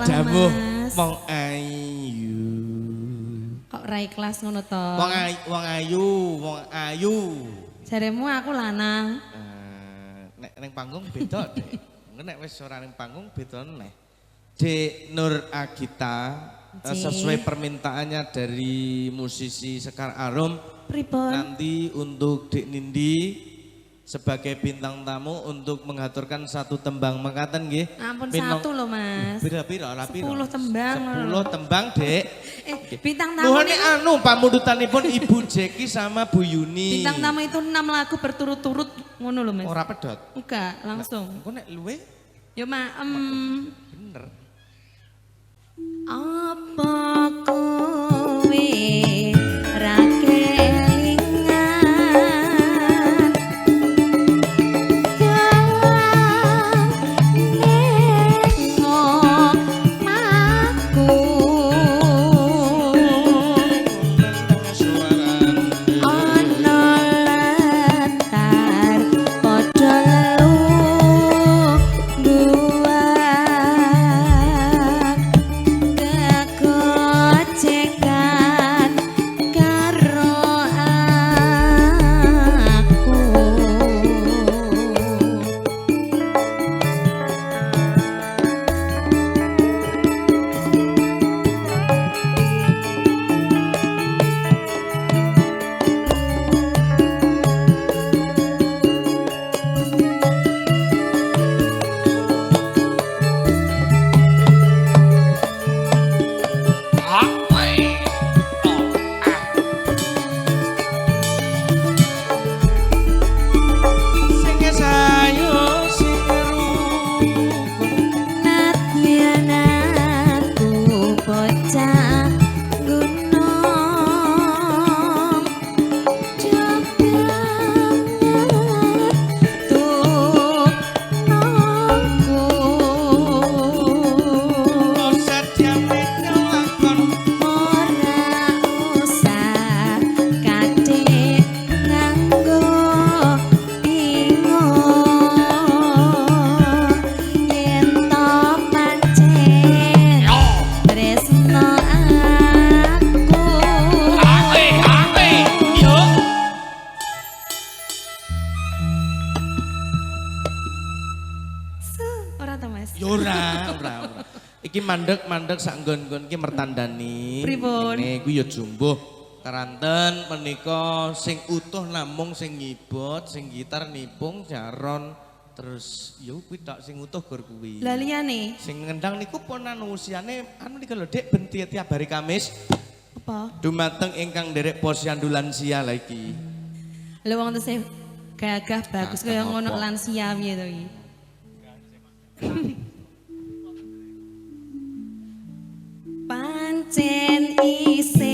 Dawuh Mas. wong ayu. Kok ra ikhlas ngono to? Wong ayu, wong ayu, wong ayu. Jaremu aku lanang. Nek ning panggung beda, Dek. Nek wis ora ning panggung beda neh. Dek Nur Agita sesuai permintaannya dari musisi Sekar Arum. Pripun? Nanti untuk Dek Nindi sebagai bintang tamu untuk mengaturkan satu tembang mekaten nggih. Ampun satu loh Mas. Pira-pira ora pira? 10 tembang. 10 tembang, Dek. Bintang tamu Nuhune niku- anu pamundutanipun Ibu Jeki sama Bu Yuni. Bintang tamu itu 6 lagu berturut-turut ngono lho Mas. Ora pedot. Enggak, langsung. Engko nek luwe Yo maem. bener. Apa kowe ra kelingan dolan ning omahku ana latar padha lelungguhan kegocekan karo aku. Sing sayu sing rukun. Nadyan aku bocah gunung coba nunggu Sadyane kelakon ora usah kate nganggo bingung yen to pancen tresno aku. Ora to Mas? Yo ora, ora, ora. Iki mandek-mandek sak nggon-nggon iki mertandani. Pripun? Ngene iku ya jumbuh. Keranten menika sing utuh namung sing ngibot, sing gitar nipung, jaron, terus ya kuwi tok sing utuh gur kuwi. Lah liyane Sing ngendang niku pun anu usiane anu niku lho Dek ben tiap hari Kamis apa? dumateng ingkang nderek posyandu lansia lha iki. Lha wong tesih gagah bagus Gagah kaya ngono apa? lansia piye to iki? Pancen isih